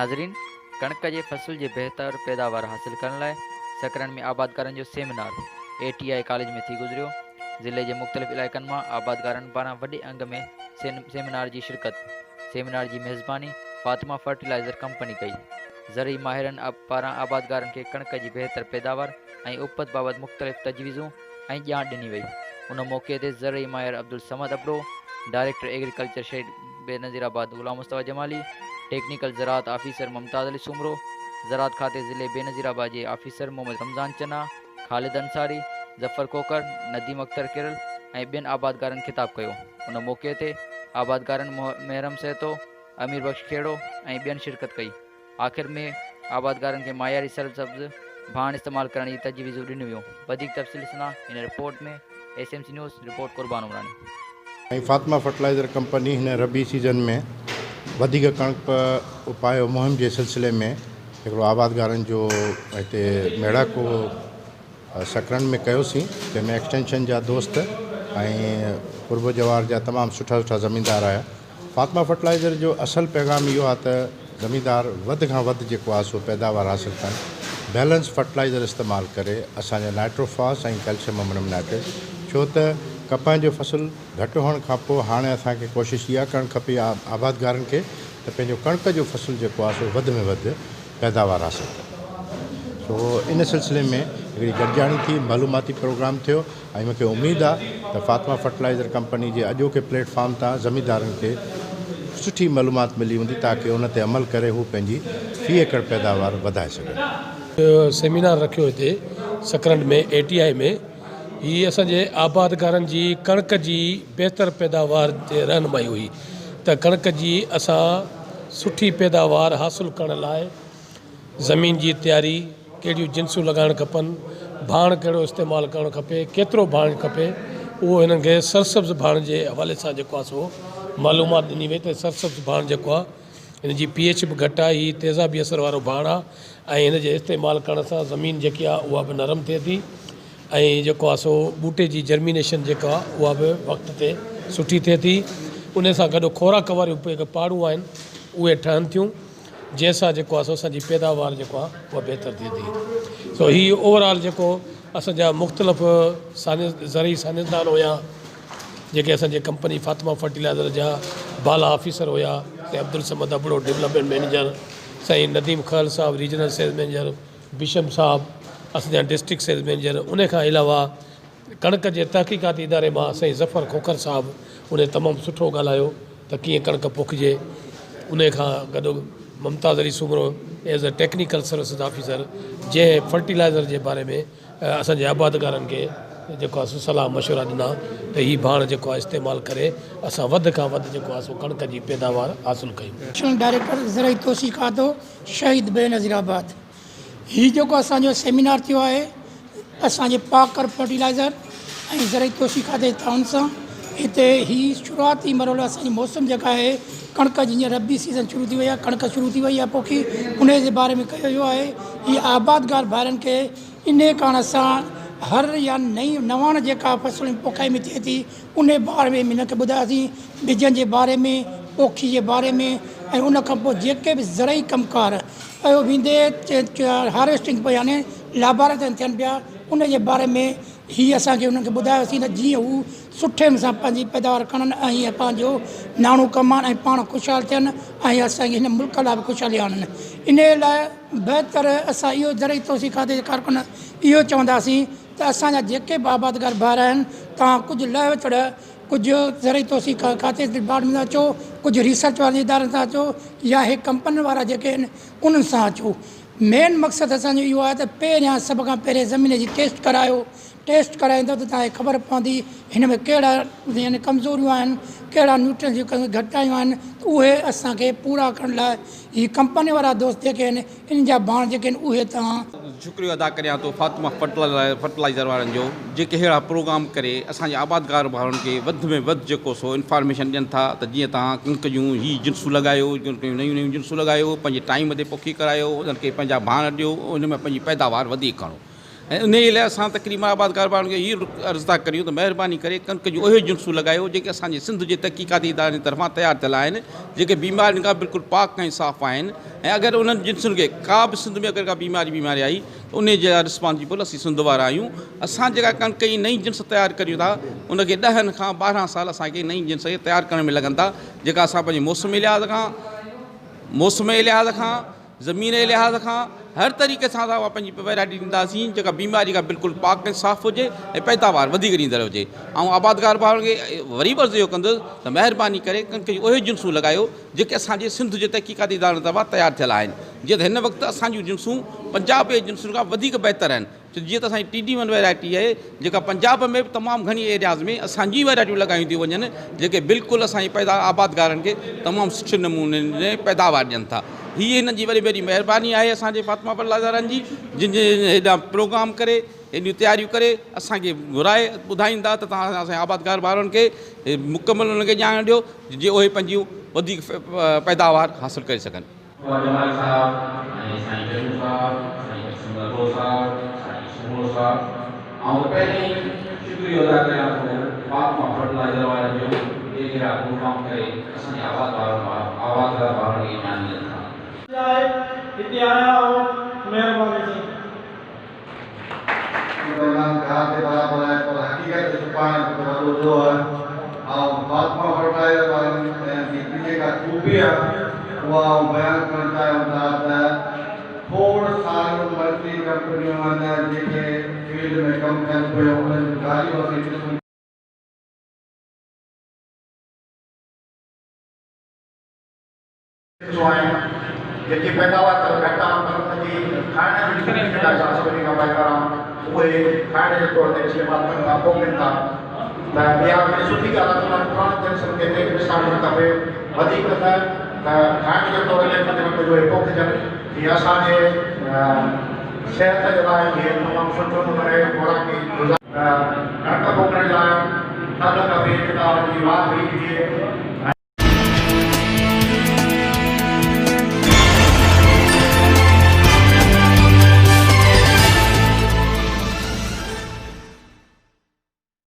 ناظرين ڪڻڪ جي فصل جي بهتر پيداوار حاصل ڪرڻ لاء سڪرنڊ ۾ آبادگارن جو seminar A T I college ۾ ٿي گذريو ضلعي جي مختلف علائقن مان آبادگارن پاران وڏي انگ ۾ سيمينار جي شرڪت سيمينار جي ميزباني فاطمه فرٽيلائزر ڪمپني ڪئي زرعي ماهرن پاران آبادگارن کي ڪڻڪ جي بهتر پيداوار ۽ اپت بابت مختلف تجويزون ۽ ڄاڻ ڏني وئي. ان موقعي تي زرعي ماهر عبدالصمد ابڙو، ڊائريڪٽر ايگريڪلچر شهيد بينظيرآباد غلام مصطفيٰ جمالي، ٽيڪنيڪل زراعت آفيسر ممتاز علي سومرو، زراعت کاتي ضلعي بينظيرآباد جي آفيسر محمد رمضان چنا، خالد انصاري، ظفر کوکر، نديم اختر ڪرل ۽ ٻين آبادگارن خطاب ڪيو. ان موقعي تي آبادگارن محرم سهتو، امير بخش کهڙو ۽ ٻين شرڪت ڪئي. آخر ۾ آبادگارن کي معياري سرسبز ڀاڻ استعمال ڪرڻ جي تجويزون ڏنيون ويون. وڌيڪ تفصيل ڏسندا هن report ۾ S M C news report Qurban Umrani. ۽ Fatima fertilizer company هن ربيع سيزن ۾ وڌيڪ ڪڻڪ اپايو مهم جي سلسلي ۾ هڪڙو آبادگارن جو هتي ميڙاڪو سڪرنڊ ۾ ڪيوسين جنهن ۾ ايڪسٽينشن جا دوست ۽ قرب جوار جا تمام سٺا سٺا زميندار آيا. فاطمه فرٽلائيزر جو اصل پيغام اهو آهي ته زميندار وڌ کان وڌ جيڪو آهي سو پيداوار حاصل ڪن، بيلنس فرٽلائيزر استعمال ڪري اسان جا نائٽروفاس ۽ ڪئلشيم امونيم نائٽريٽ ڇو ته ڪپهه جو فصل گهٽ هئڻ کان پوء هاڻي اسان کي ڪوشش اها ڪرڻ کپي آبادگارن کي ته پنهنجو ڪڻڪ جو فصل جيڪو آهي سو وڌ ۾ وڌ پيداوار حاصل ڪن. سو ان سلسلي ۾ هڪڙي گڏجاڻي ٿي، معلوماتي پروگرام ٿيو ۽ مون کي اميد آ ته فاطمه فرٽلائيزر ڪمپني جي اڄوڪي پليٽ فارم تان زميندارن کي سٺي معلومات ملي هوندي تاڪه ان تي عمل ڪري هو پنهنجي في ايڪڙ پيداوار وڌائي سگهن. سيمينار رکيو هتي سڪرنڊ ۾ اي ٽي آء ۾ هي اسان جي آبادگارن جي ڪڻڪ جي بهتر پيداوار تي رهنمائي هئي ته ڪڻڪ جي اسان سٺي پيداوار حاصل ڪرڻ لاء زمين جي تياري، ڪهڙيون جنسون لڳائڻ کپن، ڀاڻ ڪهڙو استعمال ڪرڻ کپي، ڪيترو ڀاڻ کپي، اهو هنن کي سرسبز ڀاڻ جي حوالي سان جيڪو آهي سو معلومات ڏني وئي ته سرسبز ڀاڻ جيڪو آهي هن جي پي ايڇ به گهٽ آهي، هي تيزابي اثر وارو ڀاڻ آهي ۽ هن جي استعمال ڪرڻ سان زمين جيڪي آهي اها به نرم ٿئي ٿي ۽ جيڪو آهي سو ٻوٽي جي جرمينيشن جيڪا آهي اها به وقت تي سٺي ٿئي ٿي، ان سان گڏ خوراڪ واريون جيڪي پاڙون آهن اهي ٺهن ٿيون. جنهن سان جيڪو آهي سو اسان جي پيداوار جيڪو آهي اها بهتر ٿئي ٿي سو هي اوور آل جيڪو اسان جا مختلف سائنس زرعي سائنسدان هيا جيڪي اسان جي ڪمپني فاطمه فرٽيلائزر جا بالا آفيسر هيا سائين عبدالصمد ابڙو ڊولپمينٽ مئنيجر سائين نديم خل صاحب ريجنل سيلز مئنيجر بشم صاحب اسان جا ڊسٽرڪٽ سيلز مئنيجر ان کان علاوه ڪڻڪ جي تحقيقاتي اداري مان سائين ظفر کوکر صاحب انهي تمام سٺو ڳالهايو ته ڪيئن ڪڻڪ پوکجي انهي کان گڏو Mumtaz Ali Soomro as a technical services officer جنهن فرٽيلائزر جي باري ۾ اسان جي آبادگارن کي جيڪو آهي سو صلاح مشورا ڏنا ته هي ڀاڻ جيڪو آهي استعمال ڪري اسان وڌ کان وڌ جيڪو آهي سو ڪڻڪ جي پيداوار حاصل ڪيون. ايڊيشنل ڊائريڪٽر زرعي توسيع کاتو شهيد بينظير آباد. هي جيڪو اسان جو سيمينار ٿيو آهي اسان جي پاڪ ڪر فرٽيلائزر ۽ زرعي توسيع کاتي جي تعاون سان هتي هي شروعاتي مرحلو اسان جي موسم جيڪا آهي ڪڻڪ جي هينئر ربيع سيزن شروع ٿي وئي آهي ڪڻڪ شروع ٿي وئي آهي پوکي انهي جي باري ۾ ڪيو ويو آهي هي آبادگار ڀائرن کي انهي ڪاڻ اسان هر يا نئين نواڻ جيڪا فصل پوکائي ۾ ٿئي ٿي انهي باري ۾ هن کي ٻڌاياسين ٻجن جي باري ۾ پوکي جي باري ۾ ۽ ان کان پوء جيڪي به زرعي ڪم ڪار اهو ويندي هارويسٽنگ پيا يعني لابارا تائين ٿين پيا ان جي باري ۾ هي اسان کي انهن کي ٻڌايوسين ته جيئن هو سٺي سان پنهنجي پيداوار کڻن ۽ پنهنجو ناڻو ڪمائن ۽ پاڻ خوشحال ٿين ۽ اسان جي هن ملڪ لاء به خوشحالي آڻن انهي لاء بهتر اسان اهو زرعي توسيع کاتي جي ڪارڪن اهو چونداسين ته اسان جا جيڪي به آبادگار ڀائر آهن توهان ڪجهه لهه وچڙ ڪجهه زرعي توسيع کاتي ڊپارٽمينٽ سان اچو، ڪجهه ريسرچ وارن ادارن سان اچو يا هي ڪمپنين وارا جيڪي آهن انهن سان اچو. مين مقصد اسان جو اهو آهي ته پهريان سڀ کان پهرين زمين جي ٽيسٽ ڪرايو، ٽيسٽ ڪرائيندو ته توهان کي خبر پوندي هن ۾ ڪهڙا يعني ڪمزوريون آهن، ڪهڙا نيوٽرينٽس جون گهٽتايون آهن ته اهي اسان کي پورا ڪرڻ لاء هي ڪمپني وارا دوست جيڪي آهن انهن جا ڀاڻ جيڪي آهن اهي توهان شڪريو ادا ڪريان ٿو فاطمه فرٽلائيزر وارن جو جيڪي اهڙا پروگرام ڪري اسان جي آبادگار ڀائرن کي وڌ ۾ وڌ جيڪو سو انفارميشن ڏين ٿا ته جيئن توهان ڪڻڪ جون هي جنسون لڳايو ڪڻڪ جون نيون نيون جنسون لڳايو پنهنجي ٽائيم تي پوکي ڪرايو انهن کي پنهنجا ڀاڻ ڏيو ان ۾ پنهنجي پيداوار وڌيڪ کڻو ۽ انهيء لاء اسان تقريبن آبادگار ڀائرن کي هي عرض ٿا ڪريون ته مهرباني ڪري ڪڻڪ جون اهي جنسون لڳايو جيڪي اسان جي سنڌ جي تحقيقاتي ادارن جي طرفان تيار ٿيل آهن جيڪي بيمارين کان بلڪل پاڪ ۽ صاف آهن ۽ اگر انهن جنسن کي ڪا به سنڌ ۾ اگر ڪا بيماري بيماري آئي ته انهيء جي لاء رسپانسبل اسين سنڌ وارا آهيون اسان جيڪا ڪڻڪ جي نئين جنس تيار ڪريون ٿا ان کي ڏهن کان 12 سال اسان کي نئين جنس کي تيار ڪرڻ ۾ لڳن ٿا جيڪا اسان پنهنجي موسمي لحاظ کان موسم جي لحاظ کان زمين جي لحاظ کان هر طريقي سان اسان اها پنهنجي ويرائٽي ڏينداسين جيڪا بيماري کان بلڪل پاڪ ۽ صاف هجي ۽ پيداوار وڌيڪ ڏيندڙ هجي. آئون آبادگار ڀائرن کي وري به عرض اهو ڪندس ته مهرباني ڪري ڪڻڪ جون اهي جنسون لڳايو جيڪي اسان جي سنڌ جي تحقيقاتي ادارن طرفان تيار ٿيل آهن جيئن ته هن وقت اسان جون جنسون پنجاب جي جنسن کان وڌيڪ بهتر آهن ڇو جيئن ته اسان جي ٽي ڊي ون ويرائٽي آهي جيڪا پنجاب ۾ به تمام گهڻي ايرياز ۾ اسان جي ويرائٽيون لڳايون ٿيون وڃن جيڪي بلڪل اسان جي پيدا آبادگارن کي تمام سٺي نموني ۾ پيداوار ڏين ٿا هي هنن جي وڏي وڏي مهرباني آهي اسان جي فاطمه پلازارن جي جن جي هيڏا پروگرام ڪري هيڏيون تياريون ڪري اسان کي گهرائي ٻڌائيندا ته توهان اسان جي آبادگار ڀائرن کي مڪمل انهن کي ڄاڻ ڏيو جي اهي پنهنجيون وڌيڪ پيداوار حاصل ڪري سگهن. بابا جمالي صاحب ۽ سائين جهلو صاحب، سائين قسم لڌو صاحب، سائين سومرو صاحب، آئون ته پهرين ئي شڪريو ادا ڪريان ٿو فاطمه فرٽلائيزر وارن جو جيڪي اهڙا پروگرام ڪري اسان جي آبادگار ڀائرن کي ڄاڻ ڏين ٿا. آهي هتي آيا آهو مهرباني سائين. پيغام گاهه تي برابر آهي پر حقيقت کي ڇپائڻ هڪ وڏو ڏوهه آهي. آئون فاطمه فرٽلائيزر وارن جي جيڪا خوبي آهي اها آئون بيان ڪرڻ چاهيان ٿا ته کوڙ ساريون ملٽي ڪمپنيون آهن جيڪي فيلڊ ۾ ڪم ڪن پيون انهن جون گاڏيون اسين ڏسون ٿيندو آهن جيڪي پيداوار ته گهٽ آهي پر ان جي کائڻ جي سٺي جيڪا اسان سڀني کان بهتر آهي اهي کائڻ جي طور تي استعمال ڪن ٿا پوکين ٿا ته اها وڏي سٺي ڳالهه آهي ته انهن پراڻن جنسن کي نيٺ وسارڻ نه کپي وڌيڪ نه ته کائڻ جي طور تي ڪجهه نه ڪجهه اهي پوکجن جيئن اسان جي صحت جي لاء اهي تمام سٺو ان ۾ خوراڪي غذا ته ڪڻڪ پوکڻ لاء ٿڌ کپي جيڪا ان جي واڌ ويجهه ٿئي.